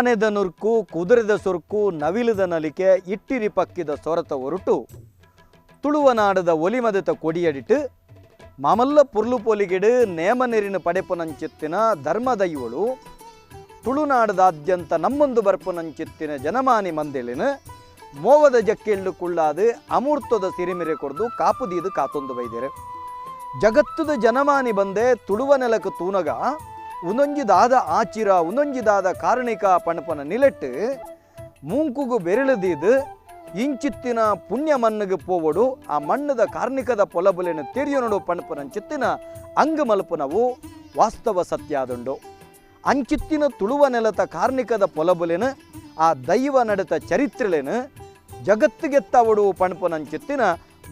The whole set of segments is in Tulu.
ಆನೆದ ನುರ್ಕು ಕುದುರೆದ ಸುರ್ಕು ನವಿಲದ ನಲಿಕೆ ಇಟ್ಟಿರಿ ಪಕ್ಕಿದ ಸೊರತ ಒರಟು ತುಳುವನಾಡದ ಒಲಿಮದತ ಕೊಡಿಯಡಿಟ್ಟು ಮಾಮಲ್ಲ ಪುರ್ಲು ಪೊಲಿಗಿಡು ನೇಮನೆರಿನ ಪಡೆಪುನಂಚಿತ್ತಿನ ಧರ್ಮದೈವಳು ತುಳುನಾಡದಾದ್ಯಂತ ನಮ್ಮೊಂದು ಬರ್ಪುನಂಚಿತ್ತಿನ ಜನಮಾನಿ ಮಂದಿಲಿನ ಮೋವದ ಜಕ್ಕೆಳ್ಳು ಕುಳ್ಳಾದು ಅಮೂರ್ತದ ಸಿರಿಮಿರೆ ಕೊರ್ದು ಕಾಪುದೀದು ಕಾತೊಂದು ಬೈದಿರು. ಜಗತ್ತದ ಜನಮಾನಿ ಬಂದೆ ತುಳುವ ನೆಲಕ್ಕೆ ತೂನಗ ಉನೊಂಜಿದಾದ ಆಚಿರ ಉನೊಂಜಿದಾದ ಕಾರಣಿಕ ಪಣಪನ ನಿಲೆಟ್ಟು ಮೂಂಕುಗು ಬೆರಳುದೀದು ಇಂಚಿತ್ತಿನ ಪುಣ್ಯ ಮಣ್ಣಿಗೆ ಪೋವಡು ಆ ಮಣ್ಣದ ಕಾರ್ಣಿಕದ ಪೊಲಬುಲೆನ ತೆರಿಯೊನಡು ಪಣಪನಂಚಿತ್ತಿನ ಅಂಗ ಮಲ್ಪನವು ವಾಸ್ತವ ಸತ್ಯಾದುಂಡು. ಅಂಚಿತ್ತಿನ ತುಳುವ ನೆಲತ ಕಾರ್ಣಿಕದ ಪೊಲಬುಲೆನ ಆ ದೈವ ನಡೆತ ಚರಿತ್ರೆಲೇನು ಜಗತ್ತಿಗೆತ್ತವಡು ಪಣಪನಂಚಿತ್ತಿನ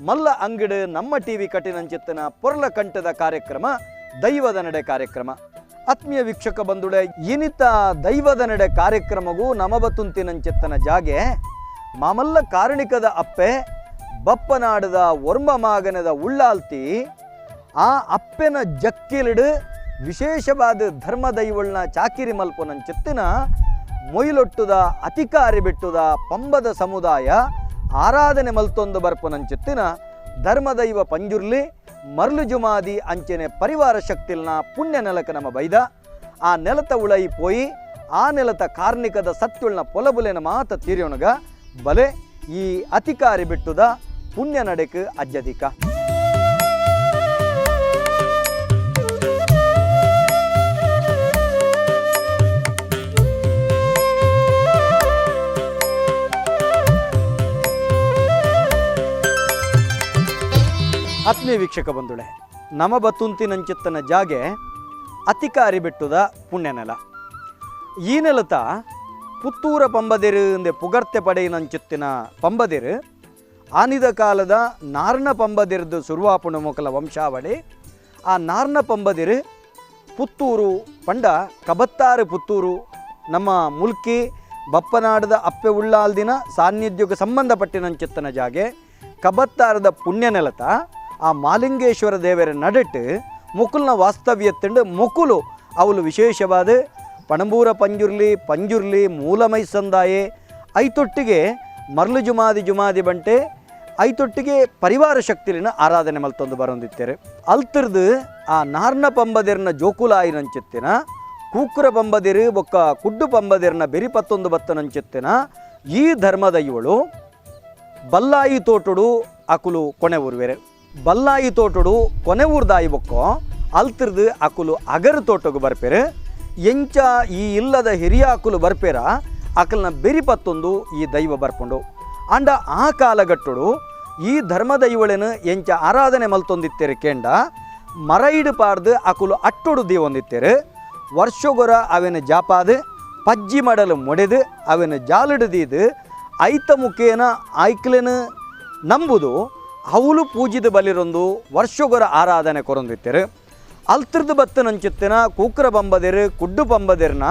ಮಲ್ಲ ಅಂಗಡು ನಮ್ಮ ಟಿವಿ ಕಟ್ಟಿನಂಚಿತ್ತಿನ ಪೊರ್ಲ ಕಂಠದ ಕಾರ್ಯಕ್ರಮ ದೈವದ ನಡೆ ಕಾರ್ಯಕ್ರಮ. ಆತ್ಮೀಯ ವೀಕ್ಷಕ ಬಂಧುಡೆ, ಇನಿತ ದೈವದ ನಡೆ ಕಾರ್ಯಕ್ರಮಗೂ ನಮಬತುಂತಿನಂಚಿತ್ತನ ಜಾಗೆ ಮಾಮಲ್ಲ ಕಾರಣಿಕದ ಅಪ್ಪೆ ಬಪ್ಪನಾಡದ ಒರ್ಮ ಮಾಗನದ ಉಳ್ಳಾಲ್ತಿ ಆ ಅಪ್ಪೆನ ಜಕ್ಕಿಲಿಡು ವಿಶೇಷವಾದ ಧರ್ಮದೈವಳ್ನ ಚಾಕಿರಿ ಮಲ್ಪನಂಚಿತ್ತಿನ ಮೊಯ್ಲೊಟ್ಟುದ ಅತಿಕಾರಿ ಬಿಟ್ಟುದ ಪಂಬದ ಸಮುದಾಯ ಆರಾಧನೆ ಮಲ್ತೊಂದು ಬರ್ಪನಂಚಿತ್ತಿನ ಧರ್ಮದೈವ ಪಂಜುರ್ಲಿ ಮರ್ಲು ಜುಮಾದಿ ಅಂಚೆನೆ ಪರಿವಾರ ಶಕ್ತಿಲ್ನ ಪುಣ್ಯ ನೆಲಕ ನಮ್ಮ ಬೈದ ಆ ನೆಲತ ಉಳೈ ಪೋಯಿ ಆ ನೆಲತ ಕಾರ್ಣಿಕದ ಸತ್ಯುಳ್ನ ಪೊಲಬುಲೆನ ಮಾತ ತೀರ್ಯೋಣಗ ಬಲೆ ಈ ಅತಿಕಾರಿ ಬಿಟ್ಟುದ ಪುಣ್ಯ ನಡೆಕ್ ಅಜ್ಜದಿಕ. ಆತ್ಮೀಯ ವೀಕ್ಷಕ ಬಂಧುಳೆ, ನಮ ಬತ್ತುಂತಿನಂಚಿತ್ತನ ಜಾಗೆ ಅತಿಕಾರಿ ಬಿಟ್ಟುದ ಪುಣ್ಯ ನೆಲ. ಈ ನೆಲತ ಪುತ್ತೂರ ಪಂಬದಿರು ಎಂದೆ ಪುಗರ್ತೆ ಪಡೆಯಿನಂಚಿತ್ತಿನ ಪಂಬದಿರು ಆನಿದ ಕಾಲದ ನಾರ್ನ ಪಂಬದಿರ್ದು ಸುರುವಾಪುಣ ಮೊಕಲ ವಂಶಾವಳಿ. ಆ ನಾರ್ನ ಪಂಬದಿರು ಪುತ್ತೂರು ಪಂಡ ಕಬತ್ತಾರು ಪುತ್ತೂರು ನಮ್ಮ ಮುಲ್ಕಿ ಬಪ್ಪನಾಡದ ಅಪ್ಪೆ ಉಳ್ಳಾಲ್ದಿನ ಸಾನ್ನಿಧ್ಯಕ್ಕೆ ಸಂಬಂಧಪಟ್ಟಿನಂಚಿತ್ತನ ಜಾಗೆ ಕಬತ್ತಾರದ ಪುಣ್ಯ ನೆಲತ ಆ ಮಾಲಿಂಗೇಶ್ವರ ದೇವರ ನಡಟ್ಟು ಮುಕುಲ್ನ ವಾಸ್ತವ್ಯ ತಿಂಡು ಮುಕುಲು ಅವಳು ವಿಶೇಷವಾದ ಪಣಂಬೂರ ಪಂಜುರ್ಲಿ ಪಂಜುರ್ಲಿ ಮೂಲಮೈಸಂದಾಯೆ ಐತೊಟ್ಟಿಗೆ ಮರ್ಲು ಜುಮಾದಿ ಜುಮಾದಿ ಬಂಟೆ ಐತೊಟ್ಟಿಗೆ ಪರಿವಾರ ಶಕ್ತಿಲಿನ ಆರಾಧನೆ ಮಲ್ತೊಂದು ಬರೊಂದಿತ್ತೇರೆ. ಅಲ್ತಿರ್ದು ಆ ನಾರ್ನ ಪಂಬದಿರ್ನ ಜೋಕುಲಾಯಿನಂಚಿತ್ತಿನ ಕೂಕುರ ಪಂಬದಿರು ಬೊಕ್ಕ ಕುಡ್ಡು ಪಂಬದಿರ್ನ ಬೆರಿಪತ್ತೊಂದು ಬತ್ತನಂಚಿತ್ತಿನ ಈ ಧರ್ಮದ ಇವಳು ಬಲ್ಲಾಯಿ ತೋಟುಡು ಅಕುಲು ಕೊನೆ ಊರ್ವೆರೆ. ಬಲ್ಲಾಯಿ ತೋಟುಡು ಕೊನೆ ಊರ್ದಾಯಿ ಬೊಕ್ಕೋ ಅಲ್ತಿರ್ದು ಅಕುಲು ಅಗರು ತೋಟಗು ಬರ್ಪೇರು. ಎಂಚ ಈ ಇಲ್ಲದ ಹಿರಿಯ ಅಕುಲು ಬರ್ಪೇರ ಅಕಲ್ನ ಬೆರಿಪತ್ತೊಂದು ಈ ದೈವ ಬರ್ಪುಂಡು. ಅಂಡ ಆ ಕಾಲಗಟ್ಟುಡು ಈ ಧರ್ಮದೈವಳೇನು ಎಂಚ ಆರಾಧನೆ ಮಲ್ತೊಂದಿತ್ತೇರು ಕೇಂಡ ಮರೈಡು ಪಾರ್ದು ಅಕುಲು ಅಟ್ಟೊಡು ದೀವೊಂದಿತ್ತೇರು. ವರ್ಷಗೊರ ಅವೆನ ಜಾಪಾದು ಪಜ್ಜಿ ಮಡಲು ಮೊಡೆದು ಅವೆನ ಜಾಲಿಡು ದೀದು ಐತ ಮುಖೇನ ಆಯ್ಕಲೇನು ನಂಬುದು ಅವಳು ಪೂಜಿದ ಬಲಿರೊಂದು ವರ್ಷಗೊರ ಆರಾಧನೆ ಕೊರೊಂದಿತ್ತೇರು. ಅಲ್ತಿರ್ದು ಬತ್ತನಂಚಿತ್ತಿನ ಕೂಕ್ರ ಬಂಬದಿರು ಕುಡ್ಡು ಪಂಬದಿರ್ನ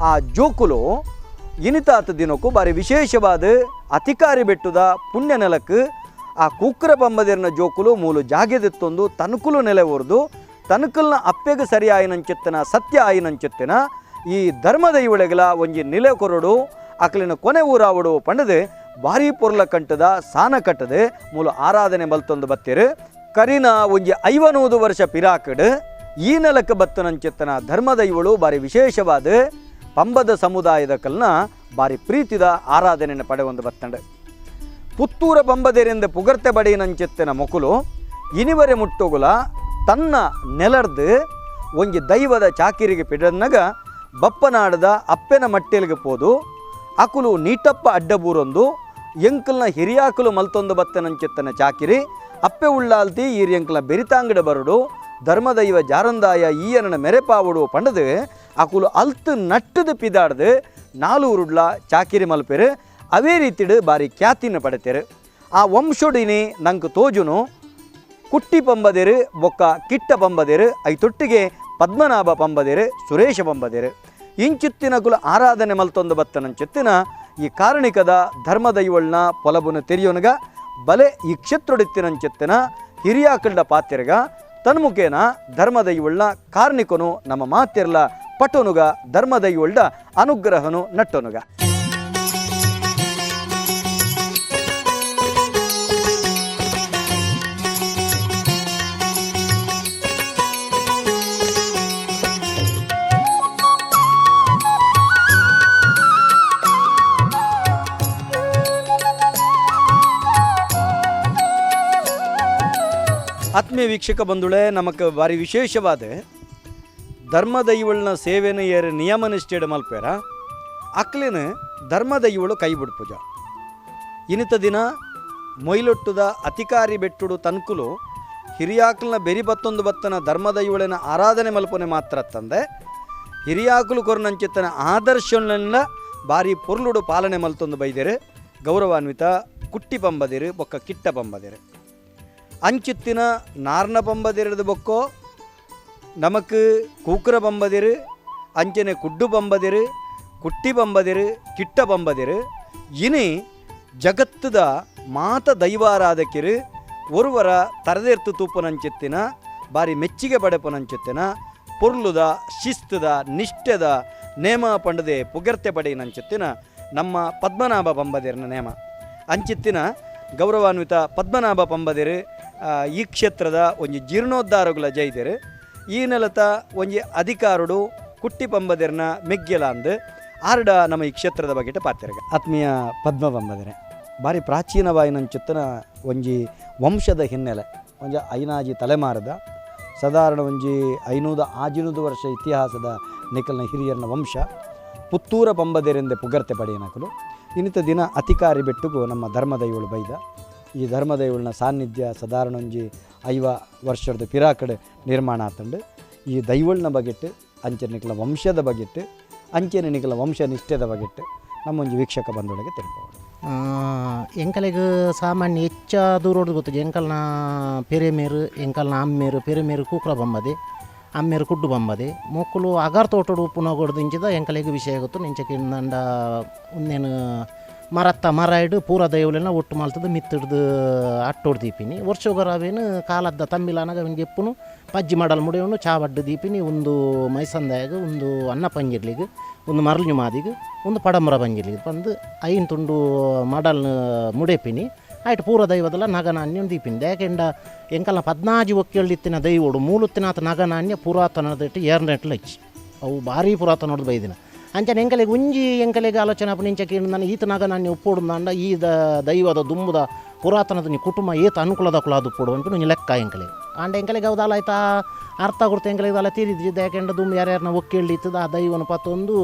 ಆ ಜೋಕುಲು ಇನಿತಾತ ದಿನಕ್ಕೂ ಬಾರಿ ವಿಶೇಷವಾದ ಅತಿಕಾರಿ ಬೆಟ್ಟದ ಪುಣ್ಯ ನೆಲಕ್ಕೆ ಆ ಕೂಕ್ರ ಬಂಬದಿರ್ನ ಜೋಕುಲು ಮೂಲು ಜಾಗೆದಿತ್ತೊಂದು ತನುಕುಲು ನೆಲೆ ಒರ್ದು ತನುಕಲ್ನ ಅಪ್ಪೆಗೆ ಸರಿ ಆಯಿನಂಚಿತ್ತನ ಸತ್ಯ ಆಯಿನಂಚಿತ್ತಿನ ಈ ಧರ್ಮದ ಇವಳೆಗಲ ಒಂಜಿ ನಿಲೆ ಕೊರಡು ಅಕಲಿನ ಕೊನೆ ಊರಾವಡು ಪಂಡದು ಭಾರಿ ಪೊರ್ಲ ಕಂಟದ ಸಾನ ಕಟ್ಟದು ಮೂಲ ಆರಾಧನೆ ಮಲ್ತೊಂದು ಬತ್ತೀರು. ಕರಿನ ಒಂಜಿ 500 ವರ್ಷ ಪಿರಾಕಡು ಈ ನೆಲಕ್ಕೆ ಬತ್ತನಂಚಿತ್ತನ ಧರ್ಮದ ಇವಳು ಬಾರಿ ವಿಶೇಷವಾದ ಪಂಬದ ಸಮುದಾಯದ ಕಲ್ನ ಬಾರಿ ಪ್ರೀತಿದ ಆರಾಧನೆಯನ್ನು ಪಡೆಯೊಂದು ಬತ್ತಂಡು. ಪುತ್ತೂರ ಪಂಬದೇರಿಂದ ಪುಗರ್ತೆ ಬಡಿಯನಂಚಿತ್ತನ ಮೊಕುಲು ಇನಿವರೆ ಮುಟ್ಟೋಗುಲ ತನ್ನ ನೆಲರ್ದು ಒಂಜಿ ದೈವದ ಚಾಕಿರಿಗೆ ಪಿಡನ್ನಗ ಬಪ್ಪನಾಡದ ಅಪ್ಪೆನ ಮಟ್ಟೆಲಿಗೆ ಪೋದು ಅಕುಲು ನೀಟಪ್ಪ ಅಡ್ಡಬೂರೊಂದು ಎಂಕಲ್ನ ಹಿರಿಯಾಕುಲು ಮಲ್ತೊಂದು ಬತ್ತನಂಚಿತ್ತನ ಚಾಕಿರಿ ಅಪ್ಪೆ ಉಳ್ಳಾಲ್ತಿ ಈರ್ಯಂಕಲ್ನ ಬೆರಿತಾಂಗಡ ಬರುಡು ಧರ್ಮದೈವ ಜಾರಂದಾಯ ಈಯನನ ಮೆರೆಪಾವಡು ಪಂಡದು ಅಕುಲು ಅಲ್ತು ನಟ್ಟದು ಪಿದಾಡ್ದು ನಾಲೂರುಡ್ಲ ಚಾಕಿರಿ ಮಲ್ಪೆರು. ಅವೇ ರೀತಿಡು ಬಾರಿ ಖ್ಯಾತಿನ ಪಡೆತೇರು. ಆ ವಂಶೊಡಿನಿ ನಂಗೆ ತೋಜುನು ಕುಟ್ಟಿ ಪಂಬದಿರು ಬೊಕ್ಕ ಕಿಟ್ಟ ಪಂಬದಿರು ಐತೊಟ್ಟಿಗೆ ಪದ್ಮನಾಭ ಪಂಬದಿರು ಸುರೇಶ ಪಂಬದಿರು ಇಂಚಿತ್ತಿನ ಕುಲ ಆರಾಧನೆ ಮಲ್ತೊಂದು ಬತ್ತನಂಚಿತ್ತಿನ ಈ ಕಾರಣಿಕದ ಧರ್ಮದೈವಳ್ನ ಪೊಲಬುನ ತೆರಿಯೋನಗ ಬಲೆ ಈ ಕ್ಷೇತ್ರಡಿತ್ತಿನಂಚಿತ್ತಿನ ಹಿರಿಯಾಕಲ್ಡ ಪಾತಿರ್ಗ ತನ್ಮುಖೇನ ಧರ್ಮದೈವಳ್ನ ಕಾರ್ಣಿಕನು ನಮ್ಮ ಮಾತಿರ್ಲ ಪಟೊನುಗ ಧರ್ಮದೈವಳ್ಡ ಅನುಗ್ರಹನು ನಟ್ಟೊನುಗ. ಆತ್ಮೀಯ ವೀಕ್ಷಕ ಬಂಧುಗಳೇ, ನಮಕ್ ಭಾರಿ ವಿಶೇಷವಾದ ಧರ್ಮದೈವಳನ ಸೇವೆನ ಏರು ನಿಯಮ ನಿಷ್ಠೆಡ್ ಮಲ್ಪೇರ ಅಕ್ಲಿನ ಧರ್ಮದೈವಳು ಕೈ ಬಿಡ್ಪುಜ. ಇನಿತ ದಿನ ಮೊಯ್ಲೊಟ್ಟುದ ಅತಿಕಾರಿ ಬೆಟ್ಟುಡು ತನ್ಕುಲು ಹಿರಿಯಾಕಲ್ನ ಬೆರಿ ಬತ್ತೊಂದು ಬತ್ತನ ಧರ್ಮದೈವಳಿನ ಆರಾಧನೆ ಮಲ್ಪನೆ ಮಾತ್ರ ತಂದೆ ಹಿರಿಯಾಕುಲು ಕೊರನಂಚಿತ್ತನ ಆದರ್ಶನೆಲ್ಲ ಭಾರಿ ಪೊರ್ಲುಡು ಪಾಲನೆ ಮಲ್ತೊಂದು ಬೈದೇರು ಗೌರವಾನ್ವಿತ ಕುಟ್ಟಿ ಪಂಬದಿರು ಬೊಕ್ಕ ಕಿಟ್ಟ ಪಂಬದಿರು. ಅಂಚಿತ್ತಿನ ನಾರ್ನ ಪಂಬದಿರದ ಬೊಕ್ಕೋ ನಮಕ್ ಕೂಕ್ರ ಪಂಬದಿರು, ಅಂಚನೆ ಕುಡ್ಡು ಪಂಬದಿರು, ಕುಟ್ಟಿ ಪಂಬದಿರು, ಕಿಟ್ಟ ಪಂಬದಿರು, ಇನಿ ಜಗತ್ತದ ಮಾತ ದೈವಾರಾಧಕಿರು ಒರುವರ ತರದೆರ್ತು ತೂಪನಂಚಿತ್ತಿನ ಬಾರಿ ಮೆಚ್ಚಿಗೆ ಪಡೆಪನಂಚಿತ್ತಿನ ಪೊರ್ಲುದ ಶಿಸ್ತುದ ನಿಷ್ಠೆದ ನೇಮ ಪಂಡದೆ ಪುಗರ್ತೆ ಪಡೆಯಿನಂಚಿತ್ತಿನ ನಮ್ಮ ಪದ್ಮನಾಭ ಪಂಬದಿರನ ನೇಮ. ಅಂಚಿತ್ತಿನ ಗೌರವಾನ್ವಿತ ಪದ್ಮನಾಭ ಪಂಬದಿರು ಈ ಕ್ಷೇತ್ರದ ಒಂಜಿ ಜೀರ್ಣೋದ್ಧಾರಗುಲ ಜೈದಿರು. ಈ ನೆಲತ ಒಂಜಿ ಅಧಿಕಾರುಡು ಕುಟ್ಟಿ ಪಂಬದಿರನ ಮೆಗ್ಗೆಲಾಂದು ಆರ್ಡ ನಮ್ಮ ಈ ಕ್ಷೇತ್ರದ ಬಗ್ಗೆ ಪಾತಿರಗ. ಆತ್ಮೀಯ ಪದ್ಮ ಪಂಬದಿರೆ, ಭಾರಿ ಪ್ರಾಚೀನವಾಯಿನಂಚಿತ್ತನ ಒಂಜಿ ವಂಶದ ಹಿನ್ನೆಲೆ ಒಂಜಿ ಐನಾಜಿ ತಲೆಮಾರದ ಸಾಧಾರಣ ಒಂಜಿ 500-600 ವರ್ಷ ಇತಿಹಾಸದ ನಿಕಲ್ನ ಹಿರಿಯರನ ವಂಶ ಪುತ್ತೂರ ಪಂಬದಿರೆಂದೆ ಪುಗರ್ತೆ ಪಡೆಯನಕಲು. ಇನ್ನಿತ ದಿನ ಅತಿಕಾರಿ ಬೆಟ್ಟುಗು ನಮ್ಮ ಧರ್ಮದೈವಳು ಬೈದ. ಈ ಧರ್ಮದೈವಳನ ಸಾನ್ನಿಧ್ಯ ಸಾಧಾರಣ ಒಂಜಿ 50 ವರ್ಷದ ಪಿರಾಕಡೆ ನಿರ್ಮಾಣ ಆತಂಡು. ಈ ದೈವಳನ ಬಗೆಟ್ಟು ಅಂಚೆ ನಿಕಲ ವಂಶದ ಬಗೆಟ್ಟು ಅಂಚೆನೆ ನಿಕಲ ವಂಶ ನಿಷ್ಠೆದ ಬಗೆಟ್ಟು ನಮ್ಮೊಂಜಿ ವೀಕ್ಷಕ ಬಂಧುಗಳಿಗೆ ತಿಳ್ಬೋದು. ಎಂಕಲೆಗ್ ಸಾಮಾನ್ಯ ಹೆಚ್ಚ ದೂರೋಡು ಗೊತ್ತು ಎಂಕಲ್ನ ಪೆರೆಮೇರು ಎಂಕಲ್ನ ಅಮ್ಮೇರು ಪೆರೆಮೇರು ಕೂಕ್ರ ಬಂಬದೆ ಅಮ್ಮೇರು ಕುಡ್ಡು ಬಂಬದೆ ಮೊಕ್ಕಲು ಅಗಾರ್ ತೋಟಡು ಪುನಗೊಡ್ದು ಇಂಚಿದ ಎಂಕಲೆಗ್ ವಿಷಯ ಗೊತ್ತು. ನಿಂಚಕ್ಕೆ ನಂಡ ಉನ್ನೇನು ಮರತ್ತ ಮರ ಇಡು ಪೂರ ದೈವಲೆನ ಒಟ್ಟು ಮಲ್ತದ ಮಿತ್ತಿಡ್ದು ಅಟ್ಟೋಡು ದೀಪಿನಿ ವರ್ಷೋಗರ ಅವೇನು ಕಾಲದ್ದ ತಮ್ಮಿಲಾನಾಗ ಅವನಿಗೆ ಎಪ್ಪುನು ಪಜ್ಜಿ ಮಾಡಲ್ ಮುಡಿಯವನು ಚಾವಡ್ಡು ದೀಪಿನಿ ಒಂದು ಮೈಸಂದಾಯಗ ಒಂದು ಅನ್ನ ಪಂಜಿರ್ಲಿಗೆ ಒಂದು ಮರಳು ಮಾದಿಗೆ ಒಂದು ಪಡಮರ ಪಂಜಿರ್ಲಿಗೆ ಬಂದು ಐನ್ ತುಂಡು ಮಡಲ್ ಮುಡೇಪಿನಿ ಆಯ್ತು ಪೂರ ದೈವದಲ್ಲ ನಗನಾನ್ಯ ದೀಪಿನಿ. ಯಾಕೆಂಡ ಎಂಕಲ್ನ ಪದ್ನಾಜಿ ಒಕ್ಕೆಳ್ಳಿತ್ತಿನ ದೈವೋಡು ಮೂಲುತ್ತಿನಾಥ ನಗನಾನ್ಯ ಪುರಾತನದಿಟ್ಟು ಏರ್ನೆಟ್ಲು ಹಚ್ಚಿ ಅವು ಭಾರಿ ಪುರಾತನ ಹೊಡೆದು ಬೈದಿನ. ಅಂಚನೆ ಎಂಕಲೆಗ್ ಒಂಜಿ ಎಂಕಲೆಗ್ ಆಲೋಚನೆ ಅಪ್ಪು ನಿಂಚಕ್ಕೆ ನಾನು ಈತ ನಗ ನಾನು ಉಪ್ಪೋಡು ಈ ದೈವದ ದುಂಬುದ ಪುರಾತನದ ನೀ ಕುಟುಂಬ ಏತ ಅನುಕೂಲದ ಕುಲ ಅದು ಉಪ್ಪೋಡು ಅಂತ ಒಂಜಿ ಲೆಕ್ಕ ಎಂಕಲೆಗ್. ಆಂಡ ಎಂಕಲೆಗ್ ಹೌದಲ್ಲ ಆಯ್ತಾ ಅರ್ಥ ಕೊಡ್ತು ಎಂಕಲೆಗ್ ಅಲ್ಲ ತೀರಿದ್ರಿ. ಯಾಕೆಂಡ ದುಂಬು ಯಾರ್ಯಾರನ್ನ ಒಕ್ಕೇಳಿತ್ತದ ಆ ದೈವನ ಪತ್ತೊಂದು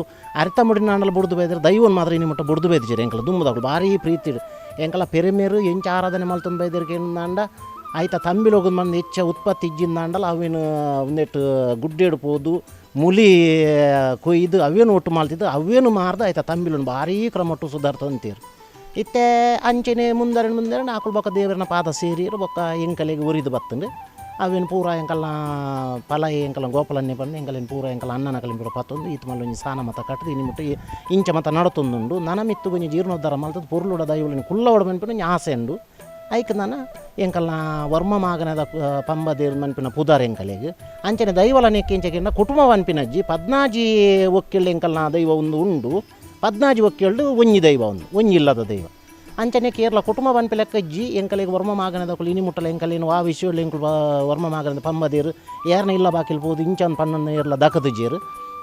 ಅರ್ಥ ಮುಡಿನಾಂಡಲ ಬುಡ್ದು ಬೈದ್ರೆ ದೈವನ ಮಾತ್ರ ಇನಿ ಮುಟ್ಟ ಬುಡ್ದು ಬೈದಿರಿ ಎಂಕಲ ದುಂಬುದಾಗಲು ಭಾರಿ ಪ್ರೀತಿ ಎಂಕಲ ಪೆರೆಮೇರು ಎಂಚ ಆರಾಧನೆ ಮಲ್ತೊಂದು ಬೈದಿರ್ಕೆ ಅಂಡ ಆಯ್ತಾ ತಂಬಿಲೋಗದ ಮಂದಿ ಹೆಚ್ಚ ಉತ್ಪತ್ತಿ ಇಜ್ಜಿಂದಾಂಡಲ ಅವೇನು ಒಂದೆಟ್ಟು ಗುಡ್ಡೇಡು ಪೋದು ಮುಲಿ ಕೊಯ್ದು ಅವೇನು ಒಟ್ಟು ಮಾಲ್ತಿದ್ದು ಅವೇನು ಮಾರ್ದು ಆಯ್ತಾ ತಂಬಿಲನ್ನು ಭಾರೀ ಕ್ರಮಟ್ಟು ಸುಧಾರ್ತ ಅಂತೀರು. ಇತ್ತೆ ಅಂಚೆನೆ ಮುಂದರಣ ಮುಂದರಣ ಆಕುಲು ಬೊಕ್ಕ ದೇವರನ ಪಾದ ಸೇರಿರು ಬೊಕ್ಕ ಎಂಕಲೆಗ್ ಒರಿದು ಬತ್ತಂಡು ಅವೇನು ಪೂರ ಎಂಕಲ್ನ ಫಲ ಎಂಕಲ್ನ ಗೋಪಾಲನ್ನೇ ಬಂದು ಎಂಕಲೇನು ಪೂರ ಎಂಕಲ ಅನ್ನನ ಕಲಿನ ಪೂರ ಪತ್ತೊಂದು ಈತ ಮಲ್ಲ ಒಂಜಿ ಸಾನ ಮತ ಕಟ್ಟದು ಇನಿ ಮುಟ್ಟ ಇಂಚ ಮತ ನಡತೊಂದುಂಡು. ನನ ಮಿತ್ತು ಒಂಜಿ ಜೀರ್ಣೋದ್ಧಾರ ಮಲ್ತದ್ದು ಪೊರ್ಲುಡ ದೈವಲಿನ ಕುಲ್ಲವಡ ಮನ್ಪಿನ ಒಂಜಿ ಆಸೆ ಉಂಡು. ಐಕ್ ನನ ಎಂಕಲ್ನ ವರ್ಮ ಮಾಗನದ ಪಂಬದೇರ್ ಮನ್ಪಿನ ಪುದಾರ್ ಎಂಕಲೆಗ್ ಅಂಚನೆ ದೈವಲ ನೆಕ್ಕೆ ಇಂಚಕಿಂಡ ಕುಟುಂಬ ವನ್ಪಿನಜ್ಜಿ ಪದ್ನಾಜಿ ಒಕ್ಕೆಳ್ಳು ಎಂಕಲ್ನ ದೈವ ಒಂದು ಉಂಡು. ಪದ್ನಾಜಿ ಒಕ್ಕೆಳ್ಳು ಒಂಜಿ ದೈವ ಒಂದು ಒಂಜಿ ಇಲ್ಲದ ದೈವ. ಅಂಚನೆ ಕೇರಳ ಕುಟುಂಬ ವನ್ಪಿ ಲೆಕ್ಕಜ್ಜಿ ಎಂಕಲೆಗ್ ವರ್ಮ ಮಾಗನದ ಇನಿ ಮುಟ್ಟಲ ಎಂಕಲೇನು ಆ ವಿಷಯ ಎಂಕುಲು ವರ್ಮ ಮಾಗನದ ಪಂಬದೇರು ಯಾರನ್ನ ಇಲ್ಲ ಬಾಕಿಲ್ ಪೋದು ಇಂಚನ್ ಪನ್ನೊಂದು ಏರ್ಲ ದಕದುಜೇರು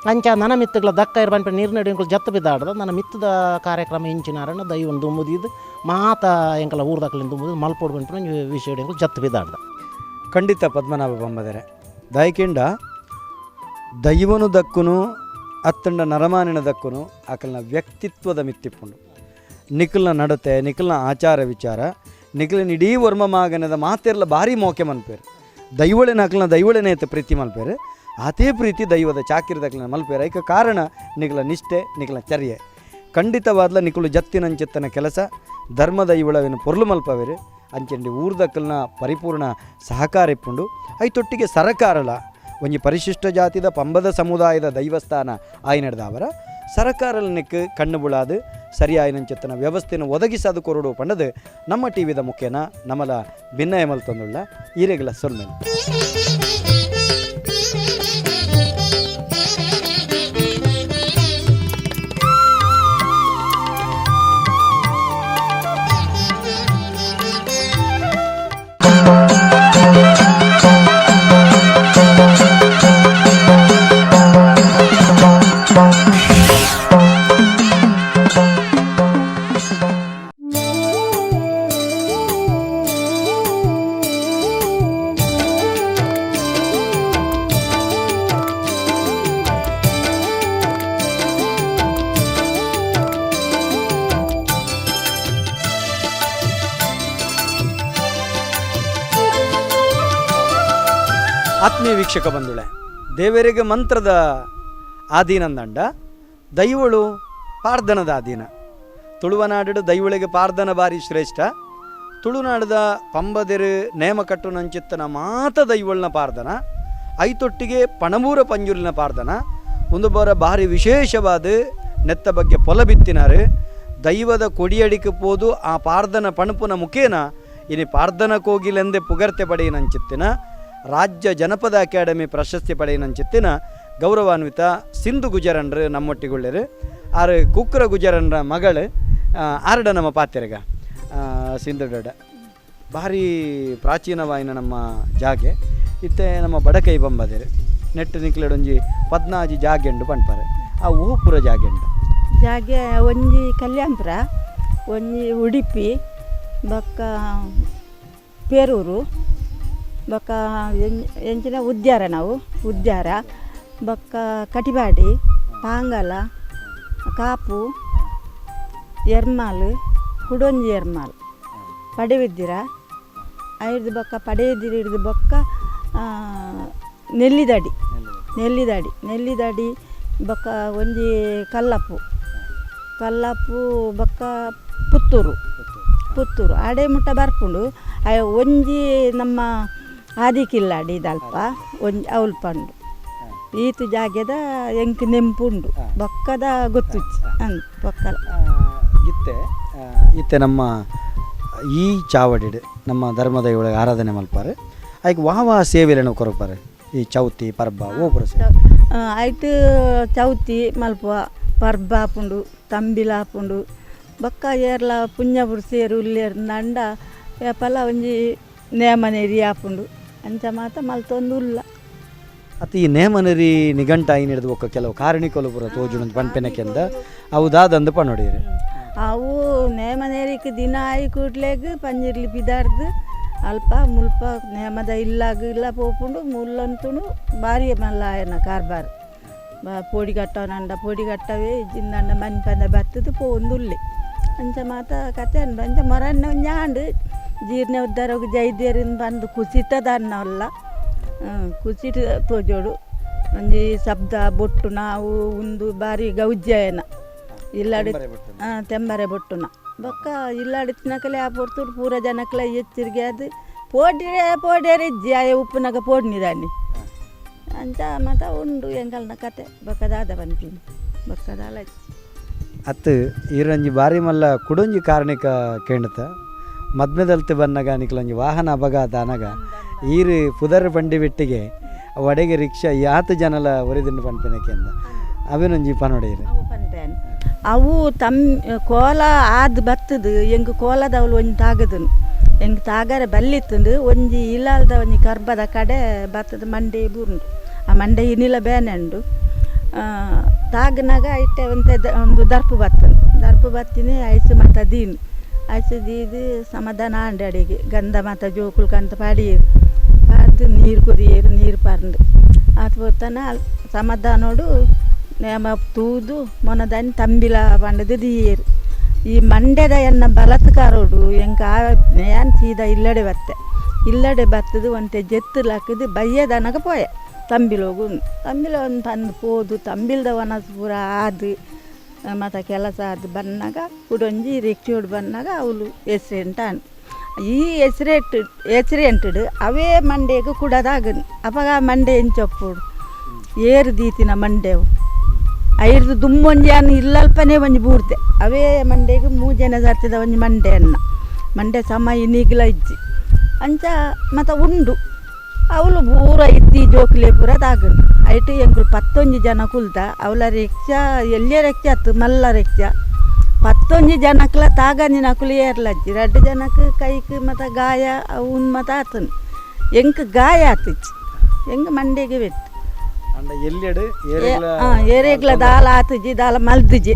ಅಂಚ ನನ ಮಿತ್ತುಗಳ ದಕ್ಕ ಇರ್ ಪನ್ಪಿನ ನೀರ್ನಡಿ ಎಂಕುಲು ಜತ್ತು ಬಿದ್ದಾಡ್ದ ನನ್ನ ಮಿತ್ತದ ಕಾರ್ಯಕ್ರಮ ಇಂಚಿನಾರಣ ದೈವನ ದುಂಬುದಿದ್ದು ಮಾತ ಎಂಕಲ ಊರ್ದಕ್ಕಲಿನ ದುಂಬುದು ಮಲ್ಪೋಡು ಪನ್ಪಿನ ವಿಷಯ ಎಂಕುಲು ಜತ್ತು ಬಿದ್ದಾಡ್ದ. ಖಂಡಿತ ಪದ್ಮನಾಭ ಬಂಬದರೆ ದಯಕಿಂಡ ದೈವನು ದಕ್ಕುನು ಅತ್ತಂಡ ನರಮಾನಿನ ದಕ್ಕುನು ಆಕಲ್ನ ವ್ಯಕ್ತಿತ್ವದ ಮಿತ್ತಿಪ್ಪುಂಡು. ನಿಖಲ್ನ ನಡತೆ ನಿಖಲ್ನ ಆಚಾರ ವಿಚಾರ ನಿಖಲಿನ ಇಡೀ ವರ್ಮ ಮಾಗನದ ಮಾತೆರ್ಲ ಭಾರಿ ಮೋಕೆ ಮನ್ಪೇರು. ದೈವಳಿನ ಅಕಲ್ನ ದೈವಳಿನ ಪ್ರೀತಿ ಮಲ್ಪೇರು ಆತೇ ಪ್ರೀತಿ ದೈವದ ಚಾಕಿರದಕ್ಲಿನ ಮಲ್ಪೇರು. ಐಕ ಕಾರಣ ನಿಖಲ ನಿಷ್ಠೆ ನಿಖಲ ಚರ್ಯೆ. ಖಂಡಿತವಾದ್ಲ ನಿಖಲು ಜತ್ತಿನಂಚಿತ್ತನ ಕೆಲಸ ಧರ್ಮದ ಇವಳವಿನ ಪೊರ್ಲು ಮಲ್ಪವೇರು ಅಂಚೆಂಡಿ ಊರ್ದಕ್ಕಲ್ನ ಪರಿಪೂರ್ಣ ಸಹಕಾರ ಇಪ್ಪುಂಡು. ಐತೊಟ್ಟಿಗೆ ಸರಕಾರಲ ಒಂಜಿ ಪರಿಶಿಷ್ಟ ಜಾತಿದ ಪಂಬದ ಸಮುದಾಯದ ದೈವಸ್ಥಾನ ಆಯ್ನಡ್ದಾವರ ಸರಕಾರಲನಿಕ್ ಕಣ್ಣು ಬುಳಾದು ಸರಿಯಾಯಿನಂಚಿತ್ತನ ವ್ಯವಸ್ಥೆಯನ್ನು ಒದಗಿಸದು ಕೊರಡು ಪಂಡದು ನಮ್ಮ ಟಿ ವಿದ ಮುಖೇನ ನಮಲ ಭಿನ್ನಯ ಮಲ್ತೊಂದುಳ್ಳ ಈರೆಗಳ ಸೊಲ್ಮೆಲ್. ಆತ್ಮೀಯ ವೀಕ್ಷಕ ಬಂಧುಳೆ, ದೇವರಿಗೆ ಮಂತ್ರದ ಆಧೀನಂದಂಡ ದೈವಳು ಪಾರ್ದನದ ಆಧೀನ. ತುಳುವನಾಡು ದೈವಳಿಗೆ ಪಾರ್ದನ ಬಾರಿ ಶ್ರೇಷ್ಠ. ತುಳುನಾಡದ ಪಂಬದೆರು ನೇಮ ಕಟ್ಟುನಂಚಿತ್ತನ ಮಾತ ದೈವಳನ ಪಾರ್ದನ, ಐತೊಟ್ಟಿಗೆ ಪಣಮೂರ ಪಂಜುರ್ಲಿನ ಪಾರ್ದನ ಒಂದು ಬರ ಭಾರಿ ವಿಶೇಷವಾದ ನೆತ್ತ ಬಗ್ಗೆ ಪೊಲ ಬಿತ್ತಿನಾರು. ದೈವದ ಕೊಡಿಯಡಿಕೆ ಪೋದು ಆ ಪಾರ್ದನ ಪಣಪುನ ಮುಖೇನ ಇನಿ ಪಾರ್ದನ ಕೋಗಿಲೆಂದೇ ಪುಗರ್ತೆ ಪಡೆಯಿನಂಚಿತ್ತಿನ ರಾಜ್ಯ ಜನಪದ ಅಕಾಡೆಮಿ ಪ್ರಶಸ್ತಿ ಪಡೆಯಿನಂಚಿತ್ತಿನ ಗೌರವಾನ್ವಿತ ಸಿಂಧು ಗುಜರನ್ರು ನಮ್ಮೊಟ್ಟಿಗುಳ್ಳರು. ಆರು ಕುಕ್ರ ಗುಜರನ್ರ ಮಗಳು ಆರಡ ನಮ್ಮ ಪಾತ್ರೆಗ ಸಿಂಧು ಡೊಡ ಭಾರಿ ಪ್ರಾಚೀನವಾಯಿನ ನಮ್ಮ ಜಾಗೆ. ಇತ್ತೆ ನಮ್ಮ ಬಡಕೈ ಬಂಬದಿರು ನೆಟ್ಟು ನಿಕ್ಲೆಡೊಂಜಿ 14 ಜಾಗೆಂಡು ಪಣ್ಪಾರೆ. ಆ ಊಪುರ ಜಾಗೆಂಡು ಜಾಗೆ ಒಂಜಿ ಕಲ್ಯಾಣಪುರ, ಒಂಜಿ ಉಡುಪಿ, ಬೊಕ್ಕ ಪೇರೂರು, ಬೊಕ್ಕ ಎಂಚಿನ ಉದ್ಯಾರ, ನಾವು ಉದ್ಯಾರ, ಬೊಕ್ಕ ಕಟಿಪಾಡಿ, ಪಾಂಗಲ, ಕಾಪು, ಎರ್ಮಾಲ್, ಕುಡೊಂಜಿ ಎರ್ಮಾಲ್, ಪಡೆವಿದ್ದಿರ ಐದು ಬೊಕ್ಕ ಪಡೆಯಿದ್ದಿರ ಹಿಡ್ದು ಬೊಕ್ಕ ನೆಲ್ಲಿದಡಿ, ನೆಲ್ಲಿದಡಿ, ನೆಲ್ಲಿದಡಿ ಬೊಕ್ಕ ಒಂಜಿ ಕಲ್ಲಪ್ಪು, ಕಲ್ಲಪ್ಪು ಬೊಕ್ಕ ಪುತ್ತೂರು, ಪುತ್ತೂರು ಆಡೆ ಮುಟ್ಟ ಬರ್ಪುಂಡು. ಒಂಜಿ ನಮ್ಮ ಆದಿಕಿಲ್ಲಾಡಿ ದಲ್ಪ ಒಂಜಿ ಅವ್ಲು ಪಂಡು ಈತು ಜಾಗೆದ ಎಂಕ್ ನೆಂಪು ಉಂಡು, ಬೊಕ್ಕದ ಗೊತ್ತುಚ್ಚಿ ಅಂದ್ ಬೊಕ್ಕಲ. ಇತ್ತೆ ಇತ್ತೆ ನಮ್ಮ ಈ ಚಾವಡಿಡ್ ನಮ್ಮ ಧರ್ಮದ ಆರಾಧನೆ ಮಲ್ಪಾರೆ. ಐಕ್ ವಾ ವಾ ಸೇವೆలను ಕೊರಪಾರೆ ಈ ಚೌತಿ ಪರ್ಬ ಓಪುರ ಸೇವೆ. ಆಯ್ತು ಚೌತಿ ಮಲ್ಪುವ ಪರ್ಬ ಆಪುಂಡು, ತಂಬಿಲ ಆಪುಂಡು, ಬೊಕ್ಕ ಏರ್ಲ ಪುಣ್ಯ ಪುರ್ಸೇರು ಉಲ್ಲೇರು ನಂಡ ಏಪಲ ಒಂಜಿ ನೇಮನೇರಿ ಆಪುಂಡು. ಅಂಚ ಮಾತ ಮಲ್ತೊಂದು ಉಲ್ಲ. ಅತ್ತ ಈ ನೇಮನರಿ ನಿಘಂಟ ಐನ್ ಹಿಡಿದು ಬೊಕ್ಕ ಕೆಲವು ಕಾರಣಿಕಲು ಪೂರ ತೋಜುಂಡು ಪನ್ಪೆನಕೆಂದ ಅವು ದಾದಂದು ಪನೊಡಿಯರು. ಅವು ನೇಮನೇರಿಕ್ ದಿನ ಆಯಿ ಕೂಡ್ಲೆಗ್ ಪಂಜಿರ್ಲಿ ಪಿದಾರ್ದು ಅಲ್ಪ ಮುಲ್ಪ ನೇಮದ ಇಲ್ಲಾಗ ಇಲ್ಲ ಪೋಪುಂಡು. ಮುಲ್ಲಂತುನು ಭಾರಿ ಮಲ್ಲ ಆಯನ ಕಾರ್ಬಾರ್. ಪೋಡಿ ಕಟ್ಟವನಂಡ ಪೋಡಿ ಕಟ್ಟವೇ ಇಜ್ಜಿಂದಂಡ ಮನ್ಪಂದ ಬತ್ತದು ಪೋವೊಂದುಲ್ಲೆ. ಅಂಚ ಮಾತ ಕತೆ ಉಂಡು. ಅಂಚ ಮೊರನ್ನ ಒಂಜಿ ಆಂಡ್ ಜೀರ್ಣ ಉದ್ದಾರೋಗ ಜೈದೇರಿನ ಬಂದು ಕುಸಿತದನ್ನಲ್ಲ ಕುಸಿಟ್ ತೋಜೋಡು ಒಂಜಿ ಶಬ್ದ ಬೊಟ್ಟು ನಾವು ಉಂದು ಬಾರಿ ಗೌಜ್ಯಯನ ಇಲ್ಲಾಡಿ ತೆಂಬರೆ ಬೊಟ್ಟುನ ಬೊಕ್ಕ ಇಲ್ಲಾಡಿ ತಿನ್ನಕಲೆ ಆ ಪೊರ್ತುಡು ಪೂರ ಜನಕ್ಲೆ ಎಚ್ಚರಿಗೆ ಅದು ಪೋಡಿರೆ ಪೋಡ್ಯರೆ ಇಜ್ಜಿ ಆಯ ಉಪ್ಪುನಗ ಪೋಡ್ನಿದಾನಿ ಅಂಚ ಮಾತ ಉಂಡು ಎಂಕಲ್ನ ಕತೆ. ಬೊಕ್ಕ ದಾದ ಪನ್ಪಿನಿ ಬೊಕ್ಕ ದಾಲ. ಅತ್ತು ಈರಂಜಿ ಬಾರಿ ಮಲ್ಲ ಕುಡೊಂಜಿ ಕಾರಣಿಕ ಕೇಂಡತ ಮದ್ಮೆದಲ್ತೆ ಬನ್ನಗ ನಿಕ್ಲೊಂಜಿ ವಾಹನ ಅಪಘಾತ ಅನಗ ಈರು ಪುದರ್ ಬಂಡಿ ಬಿಟ್ಟಿಗೆ ವಡೆಗೆ ರಿಕ್ಷಾ ಯಾತ ಜನಲ ಒರಿದಿಂಡು ಪನ್ಪಿನಕೆಂದ ಅವಿನೊಂಜಿ ಪನೊಡೆಯರು. ಅವು ಪನ್ಪೇನ್ ಅವು ತಮ್ ಕೋಲ ಆದ್ ಬತ್ತದು ಎಂಕ್ ಕೋಲದವ್ಲು ಒಂಜಿ ತಾಗದನು ಎಂಕ್ ತಾಗರೆ ಬಲ್ಲಿತ್ತುಂಡು. ಒಂಜಿ ಇಲ್ಲಾಲ್ದ ಒಂಜಿ ಕರ್ಬದ ಕಡೆ ಬತ್ತದ ಮಂಡೆ ಬೂರುಂಡು. ಆ ಮಂಡೆ ಇನಿಲ ಬೇನೆ ಉಂಡು. ತಾಗನಾಗ ಇಟ್ಟೆ ಒಂತೆ ಒಂದು ದರ್ಪು ಬತ್ತನು ದರ್ಪು ಬತ್ತಿನಿ ಐಸು ಮಾತ ದೀನು ಐಸು ದೀದು ಸಮಾಧಾನ ಆಂಡ್. ಅಡಿಗೆ ಗಂಧ ಮಾತ ಜೋಕುಲು ಕಂತ ಪಾಡಿಯೇರು ಪಾಡ್ದು ನೀರು ಕೊರಿಯೇರು ನೀರು ಪರ್ಂದು ಆತ್ ಪೊರ್ತನ ಸಮಾಧಾನೋಡು ನೇಮ ತೂದು ಮೊನದಾನಿ ತಂಬಿಲ ಪಂಡದು ದೀಯೇರು. ಈ ಮಂಡ್ಯದ ಎನ್ನ ಬಲತ್ಕಾರೋಡು ಎಂಕ್ ಆ ಏನ್ ಸೀದಾ ಇಲ್ಲಡೆ ಬತ್ತೆ ಇಲ್ಲಡೆ ಬತ್ತದು ಒಂತೆ ಜೆತ್ತು ಲಕ್ಕದು ಬಯ್ಯದನಗ ಪೋಯೆ ತಂಬಿಲೋಗು ತಂಬಿಲ ಒಂದು ತಂದು ಪೋದು ತಂಬಿಲ್ದ ಒನಸ್ ಪೂರ ಆದು ಮತ ಕೆಲಸ ಆದು ಬನ್ನಾಗ ಕುಡೊಂಜಿ ರಿಕ್ಷೋಡು ಬನ್ನಾಗ ಅವಳು ಎಸ್ರೆಂಟ್ ಆಂಡ್. ಈ ಎಸ್ರೆಟ್ ಎಸ್ರೆಂಟುಡು ಅವೇ ಮಂಡೆಗ್ ಕುಡದಾಗನ್ ಅಪಗ ಮಂಡೆ ಎಂಚೊಪ್ಪುಡು ಏರು ದೀತಿನ ಮಂಡೆವು ಐರ್ದು ದುಮ್ಮೊಂಜಿ ಅನ್ ಇಲ್ಲಲ್ಪನೇ ಒಂಜಿ ಬೂರ್ದೆ ಅವೇ ಮಂಡೆಗ್ ಮೂಜನೆ ಸರ್ತಿದ ಒಂಜಿ ಮಂಡೆ ಅನ್ನ ಮಂಡೆ ಸಮ ಇನಿಗ್ಲ ಇಜ್ಜಿ ಅಂಚ ಮತ ಉಂಡು. ಅವಳು ಪೂರ ಇತ್ತಿ ಜೋಕುಲೆ ಪೂರ ತಾಗನ್ ಐಟ್ ಎಂಕುಲು 11 ಜನ ಕುಲ್ತ ಅವಳ ರಿಕ್ಷಾ ಎಲ್ಲಿಯ ರಿಕ್ಷಾ ಅತ್ತು ಮಲ್ಲ ರಿಕ್ಷಾ 11 ಜನಕ್ಲ ತಾಗಂದಿನಕುಲು ಏರ್ಲಜ್ಜಿ 2 ಜನಕ್ಕೆ ಕೈಕ್ ಮತ ಗಾಯ ಅವು ಮತ ಆತನ್ ಎಂಕ್ ಗಾಯ ಆತಿಚ್ಚಿ ಎಂಕ್ ಮಂಡೆಗೆ ಬೆಟ್ಟು ಅಂಡ ಎಲ್ಲೆಡು ಏರೇಗ್ಲ ದಾಲ ಆತುಜಿ ದಾಲ ಮಲ್ದುಜಿ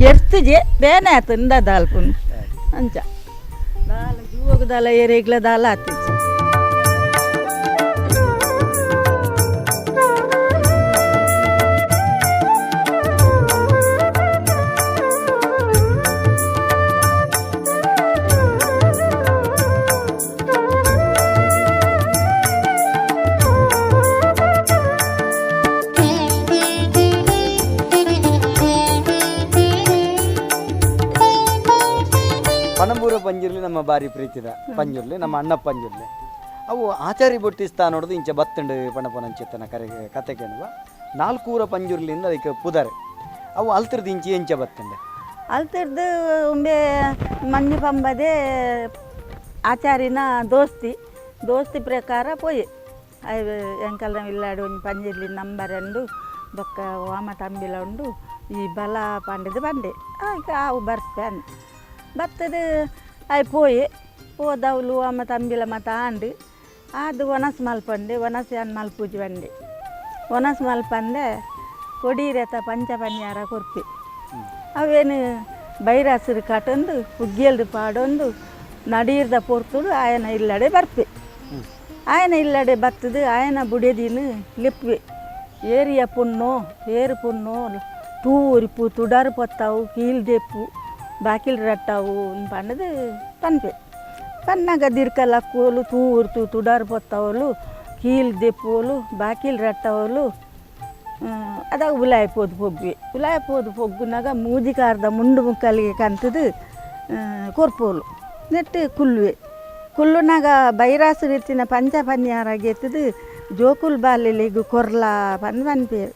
ಕೆರ್ತುಜಿ ಬೇನೆ ಆತಂದ ದಾಲ್ಪುನು ಅಂಚ ದಾಲ ಜೂವಗ್ ದಾಲ ಏರೇಗ್ಲ ದಾಲ ಆತುಜಿ. ನಮ್ಮ ಬಾರಿ ಪ್ರೀತಿದ ಪಂಜುರ್ಲಿ, ನಮ್ಮ ಅಣ್ಣ ಪಂಜುರ್ಲಿ. ಅವು ಆಚಾರಿ ಬೊಟ್ಟಿ ಸ್ಥಾನೋಡ್ದು ಇಂಚ ಬತ್ತಂಡು ಪಣಪನಂಚಿತ್ತನ ಕರೆ ಕತೆ ಕೇಳುವ ನಾಲ್ಕೂರ ಪಂಜುರ್ಲಿಂದ ಅದಕ್ಕೆ ಪುದರೆ ಅವು ಅಲ್ತಿರ್ದು ಇಂಚಿ ಎಂಚ ಬತ್ತಂಡೆ ಅಲ್ತಿರ್ದು ಉಂಬೆ ಮಂಜು ಪಂಬದೆ ಆಚಾರಿನ ದೋಸ್ತಿ ದೋಸ್ತಿ ಪ್ರಕಾರ ಪೋಯಿ ಎಂಕಲ್ನ ಇಲ್ಲಾಡು ಒಂಜಿ ಪಂಜಿರ್ಲಿ ನಂಬರೆಂಡು ಬೊಕ್ಕ ವಾಮ ತಂಬಿಲ ಉಂಡು ಈ ಬಲ ಪಂಡದು ಬಂಡೆ ಆಯ್ತು ಆವು ಬರ್ಪೆ ಬತ್ತದು ಆಯ್ ಪೋಯಿ ಪೋದವ್ಲು ವಾಮ ತಂಬಿಲ ಮತ ಆಂಡು ಅದು ಒಣಸ್ ಮಲ್ಪಂಡೆ ಒಣಸ್ ಯಾನ್ ಮಲ್ಪೂಜಿ ಬಂಡೆ ಒಣಸ್ ಮಲ್ಪಂದೆ ಕೊಡೀರೆತ ಪಂಚ ಪನ್ಯಾರ ಕೊರ್ಪಿ ಅವೇನು ಬೈರಾಸರು ಕಟೊಂದು ಉಗ್ಗಿಯಲ್ದು ಪಾಡೊಂದು ನಡೀರ್ದ ಪೊರ್ತುಡು ಆಯನ ಇಲ್ಲಡೆ ಬರ್ಪೆ ಆಯನ ಇಲ್ಲಡೆ ಬತ್ತದು ಆಯನ ಬುಡೆದಿನ ಲಿಪ್ಪೆ ಏರಿಯ ಪುಣ್ಣು ಏರು ಪುಣ್ಣು ತೂ ಉರಿಪು ತುಡಾರು ಪೊತ್ತಾವು ಕೀಲ್ ದೆಪ್ಪು ಬಾಕಿಲ್ ರಟ್ಟಾವು ಪಂಡದು ಪನ್ಪೆ ಪನ್ನಾಗ ದಿರ್ಕಲ ಕೋಲು ತೂ ಉರ್ತು ತುಡಾರು ಪೊತ್ತಾವಲು ಕೀಲ್ ದೆಪ್ಪೋಲು ಬಾಕಿಲ್ ರಟ್ಟವಲು ಅದಾಗ ಉಲಾಯ ಪೋದು ಪೊಗ್ಗುವೆ ಉಲಾಯ ಪೋದು ಪೊಗ್ಗುನಾಗ ಮೂಜಿಕಾರ್ದ ಮುಂಡು ಮುಕ್ಕಲಿಗೆ ಕಂತದು ಕೊರ್ಪೋಲು ನೆಟ್ಟು ಕುಲ್ಲುವೆ ಕುಲ್ಲುನಾಗ ಬೈರಾಸು ರೀತಿನ ಪಂಚ ಪನ್ಯಾರಾಗೆತ್ತದು ಜೋಕುಲ್ ಬಾಲೆಲಿಗು ಕೊರ್ಲಾ ಪಂದ್ ಪನ್ಪೇರು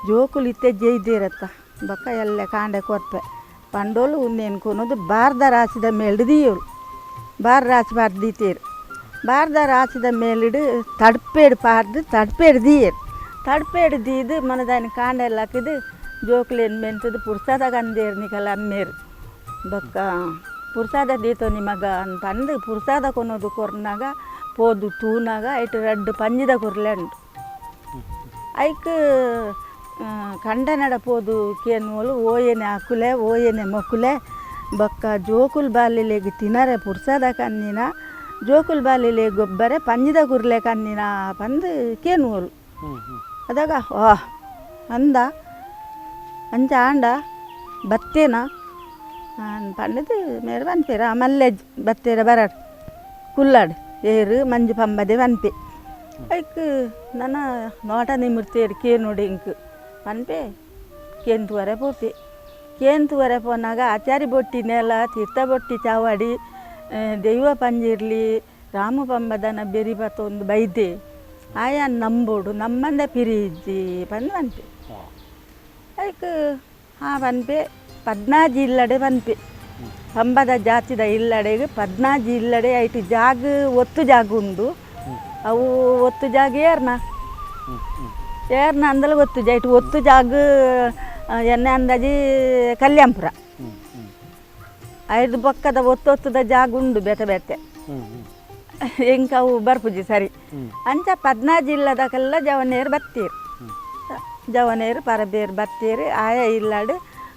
ಜೋಕುಲು ಇತ್ತೆ ಜೈದಿರತ್ತ ಬೊಕ್ಕ ಎಲ್ಲ ಕಾಂಡೆ ಕೊರ್ಪೆ ಪಂಡೋಲು ಉನ್ನೇನು ಕೊನೋದು ಬಾರ್ದ ರಾಸಿದ ಮೇಲ್ಡು ದೀಯೋಳು ಬಾರ್ ರಾಸಿ ಬಾರ್ದು ದೀತೇರು ಬಾರ್ದ ರಾಸಿದ ಮೇಲಿಡು ತಡ್ಪೇಡು ಪಾರ್ದು ತಡ್ಪೇಡು ದೀಯರು ತಡ್ಪೇಡು ದೀದು ಮನದಾನಿ ಕಾಂಡೆಲ್ಲ ಹಾಕಿದು ಜೋಕುಲೇನು ಮೆಂತದು ಪುರ್ಸಾದ ಗಂದೇರು ನಿಕಲ ಅಮ್ಮೇರು ಬೊಕ್ಕ ಪುರ್ಸಾದ ದೀತೋ ನಿಮಗ ಅಂತಂದು ಪುರ್ಸಾದ ಕೊನೋದು ಕೊರ್ನಾಗ ಪೋದು ತೂನಾಗ ಐಟು ರಡ್ಡು ಪಂಜಿದ ಕೊರ್ಲೆ ಉಂಟು ಐಕ್ ಕಂಡನಡ ಪೋದು ಕೇನ್ವೋಲು ಓಯೆನೆ ಅಕುಲೆ ಓಯೆನೆ ಮೊಕುಲೆ ಬೊಕ್ಕ ಜೋಕುಲ್ ಬಾಲಿಲೆಗ್ ತಿನರೆ ಪುರ್ಸಾದ ಕನ್ನಿನ ಜೋಕುಲ್ ಬಾಲಿಲೆ ಗೊಬ್ಬರೆ ಪಂಜಿದ ಕುರ್ಲೆ ಕನ್ನಿನ ಪಂದು ಕೇನ್ವೋಲು ಅದಾಗ ವಾ ಅಂದ ಅಂಚ ಆಂಡ ಬತ್ತೇನ ಪಂಡದು ಮೇರೆ ಪನ್ಪೇರು ಮಲ್ಲೆ ಬತ್ತೇರ ಬರಾಡ್ ಕುಲ್ಲಾಡ್ ಏರು ಮಂಜು ಪಂಬದೆ ಪನ್ಪೆ ಐಕ್ ನನ ನೋಟ ನಿಮಿರ್ತೇರು ಕೇನುಡು ಇಂಕ್ ಪನ್ಪೆ ಕೇಂತುವರೆ ಪೋಪೆ ಕೇಂತುವರೆ ಪೋನಾಗ ಆಚಾರಿ ಬೊಟ್ಟಿ ನೆಲ ತೀರ್ಥ ಬೊಟ್ಟಿ ಚಾವಡಿ ದೈವ ಪಂಜಿರ್ಲಿ ರಾಮ ಪಂಬದನ ಬೆರಿ ಬತ್ತೊಂದು ಬೈದೆ ಆಯಾ ನಂಬೋಡು ನಮ್ಮಂದ ಪಿರಿ ಇಜ್ಜಿ ಪಂದು ಪನ್ಪೆ ಐಕ್ ಆ ಪನ್ಪೆ ಪದ್ನಾಜಿ ಇಲ್ಲಡೆ ಪನ್ಪೆ ಪಂಬದ ಜಾತಿದ ಇಲ್ಲಡೆಗೆ ಪದ್ನಾಜಿ ಇಲ್ಲಡೆ ಐಟು ಜಾಗ ಒತ್ತು ಜಾಗ ಉಂಡು ಅವು ಒತ್ತು ಜಾಗ ಏರ್ನ ಏರ್ನ ಅಂದಲ ಒತ್ತು ಜಾ ಇಟ್ಟು ಒತ್ತು ಜಾಗ ಎಣ್ಣೆ ಅಂದಾಜಿ ಕಲ್ಯಾಂಪುರ ಐದು ಬೊಕ್ಕದ ಒತ್ತು ಒತ್ತುದ ಜಾಗ ಉಂಡು ಬೇತೆ ಬೇತೆ ಎಂಕ ಅವು ಬರ್ಪುಜಿ ಸರಿ ಅಂಚ ಪದ್ನಾಜಿ ಇಲ್ಲದಕ್ಕೆಲ್ಲ ಜವನೇರು ಬತ್ತೀರು ಜವನೇರು ಪರಬೇರು ಬತ್ತೀರು ಆಯ ಇಲ್ಲಾಡು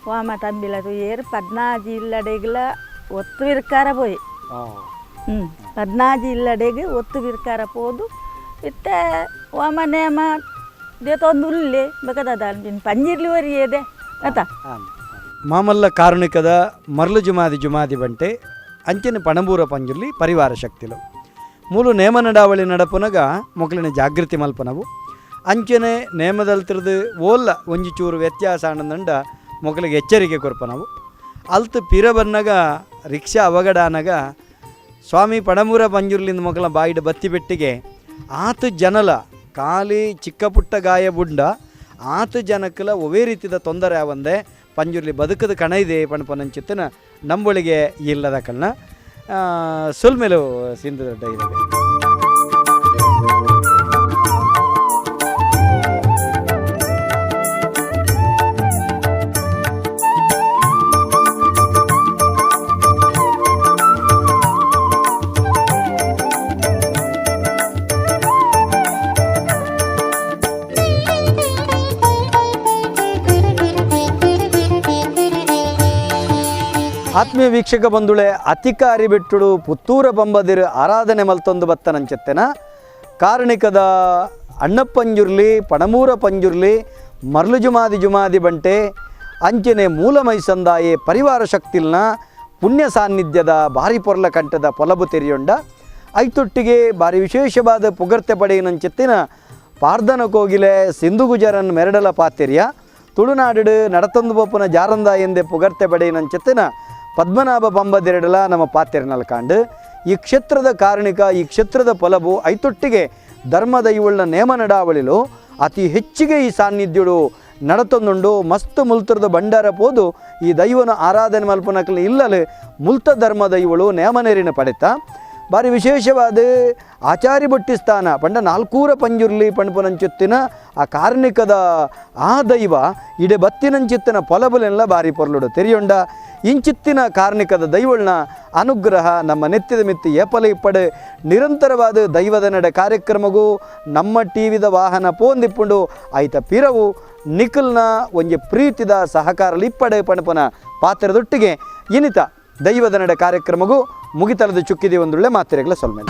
ವಾಮ ತಂಬಿಲದು ಏರು ಪದ್ನಾಜಿ ಇಲ್ಲಡೆಗ್ಲ ಒತ್ತು ಬಿರ್ಕಾರ ಪೋಯಿ ಪದ್ನಾಜಿ ಇಲ್ಲಡೆಗೆ ಒತ್ತು ಬಿರ್ಕಾರ ಪೋದು ಇತ್ತೆ ವಾಮ ನೇಮ ದೇತೊಂದು ಉಲ್ಲೆ ಬೇಕದ ಪಂಜಿರ್ಲಿ ಒರಿಯದೆ ಆತ ಮಾಮಲ್ಲ ಕಾರುಣಿಕದ ಮರಳು ಜುಮಾದಿ ಜುಮಾದಿ ಬಂಟೆ ಅಂಚಿನ ಪಣಬೂರ ಪಂಜುರ್ಲಿ ಪರಿವಾರ ಶಕ್ತಿಲು ಮೂಲು ನೇಮ ನಡಾವಳಿ ನಡಪುನಗ ಮೊಕಲಿನ ಜಾಗೃತಿ ಮಲ್ಪನವು ಅಂಚನೆ ನೇಮದಲ್ತಿರ್ದು ಓಲ್ಲ ಒಂಜಿ ಚೂರು ವ್ಯತ್ಯಾಸ ಆನಂದಂಡ ಮೊಕಲಿಗೆ ಎಚ್ಚರಿಕೆ ಕೊರ್ಪನವು ಅಲ್ತು ಪಿರ ಬನ್ನಗ ರಿಕ್ಷಾ ಅವಗಡಾನಗ ಸ್ವಾಮಿ ಪಣಮೂರ ಪಂಜುರ್ಲಿಂದ ಮೊಕಲ ಬಾಯಿಡ ಬತ್ತಿ ಬೆಟ್ಟಿಗೆ ಆತು ಜನಲ ಖಾಲಿ ಚಿಕ್ಕ ಪುಟ್ಟ ಗಾಯ ಬುಂಡ ಆತು ಜನಕ್ಕಲ ಒವೇ ರೀತಿದ ತೊಂದರೆ ಆವಂದೆ ಪಂಜುರ್ಲಿ ಬದುಕದ ಕಣ ಇದೆ ಪಣಪನಂಚಿತ್ತನ ನಂಬೊಳಿಗೆ ಇಲ್ಲದ ಕಣ್ಣ ಸುಲ್ಮೇಲು ಸಿಂಧು ದೊಡ್ಡ ಇದೆ. ಆತ್ಮೀಯ ವೀಕ್ಷಕ ಬಂಧುಳೆ ಅತಿಕ ಅರಿಬಿಟ್ಟುಡು ಪುತ್ತೂರ ಬಂಬದಿರು ಆರಾಧನೆ ಮಲ್ತೊಂದು ಬತ್ತನಂచెತ್ತೆನ ಕಾರಣಿಕದ ಅಣ್ಣಪ್ಪಂಜುರ್ಲಿ ಪಣಮೂರ ಪಂಜುರ್ಲಿ ಮರ್ಲು ಜುಮಾದಿ ಜುಮಾದಿ ಬಂಟೆ ಅಂಚನೆ ಮೂಲ ಮೈಸಂದಾಯೆ ಪರಿವಾರ ಶಕ್ತಿಲ್ನ ಪುಣ್ಯ ಸಾನ್ನಿಧ್ಯದ ಭಾರಿ ಪೊರ್ಲ ಕಂಠದ ಪೊಲಬು ತೆರಿಯೊಂಡ ಐತೊಟ್ಟಿಗೆ ಭಾರಿ ವಿಶೇಷವಾದ ಪುಗರ್ತೆ ಪಡೆಯಿನಂచెತ್ತಿನ ಪಾರ್ದನ ಕೋಗಿಲೆ ಸಿಂಧು ಗುಜರನ್ ಮೆರಡಲ ಪಾತೆರಿಯ ತುಳುನಾಡು ನಡತೊಂದು ಬೊಪ್ಪುನ ಜಾರಂದ ಎಂದೆ ಪುಗರ್ತೆ ಪಡೆಯಿನಂచెತ್ತಿನ ಪದ್ಮನಾಭ ಪಂಬದೆರಡಲ ನಮ್ಮ ಪಾತೆರ್ನಲ್ಕಾಂಡು ಈ ಕ್ಷೇತ್ರದ ಕಾರಣಿಕ, ಈ ಕ್ಷೇತ್ರದ ಫಲವು ಐತೊಟ್ಟಿಗೆ ಧರ್ಮದೈವಳ್ಳ ನೇಮ ನಡಾವಳಿಲು ಅತಿ ಹೆಚ್ಚಿಗೆ ಈ ಸಾನ್ನಿಧ್ಯುಡು ನಡತೊಂದುಂಡು. ಮಸ್ತ್ ಮುಲ್ತರದ ಭಂಡಾರ ಪೋದು ಈ ದೈವನ ಆರಾಧನೆ ಮಲ್ಪನಕಲ್ ಇಲ್ಲಲು ಮುಲ್ತ ಧರ್ಮ ದೈವಳು ನೇಮನೇರಿನ ಪಡೆತ. ಬಾರಿ ವಿಶೇಷವಾದ ಆಚಾರಿ ಬೊಟ್ಟಿ ಸ್ಥಾನ ಪಂಡ ನಾಲ್ಕೂರ ಪಂಜುರ್ಲಿ ಪಣ್ಪುನಂಚುತ್ತಿನ ಆ ಕಾರ್ಣಿಕದ ಆ ದೈವ ಇಡೆ ಬತ್ತಿನಂಚಿತ್ತಿನ ಪೊಲಬುಲೆಲ್ಲ ಬಾರಿ ಪೊರ್ಲುಡು ತೆರಿಯೊಂಡ. ಇಂಚಿತ್ತಿನ ಕಾರ್ಣಿಕದ ದೈವಳ್ನ ಅನುಗ್ರಹ ನಮ್ಮ ನೆತ್ತಿದ ಮಿತ್ತಿ ಏಪಲ ಇಪ್ಪಡು. ನಿರಂತರವಾದ ದೈವದ ನಡೆ ಕಾರ್ಯಕ್ರಮಗೂ ನಮ್ಮ ಟಿ ವಿದ ವಾಹನ ಪೋಂದಿಪ್ಪುಂಡು. ಐತ ಪಿರವು ನಿಖಲ್ನ ಒಂಜಿ ಪ್ರೀತಿದ ಸಹಕಾರ ಇಪ್ಪಡೆ ಪಣಪನ ಪಾತ್ರದೊಟ್ಟಿಗೆ ಇನಿತ ದೈವದ ನಡೆ ಕಾರ್ಯಕ್ರಮಗೂ ಮುಗಿತಲದ ಚುಕ್ಕಿದೆ ಒಂದುಳ್ಳೆ ಮಾತಿರೆಗಳ ಸೊಲ್ಮೆಲೆ.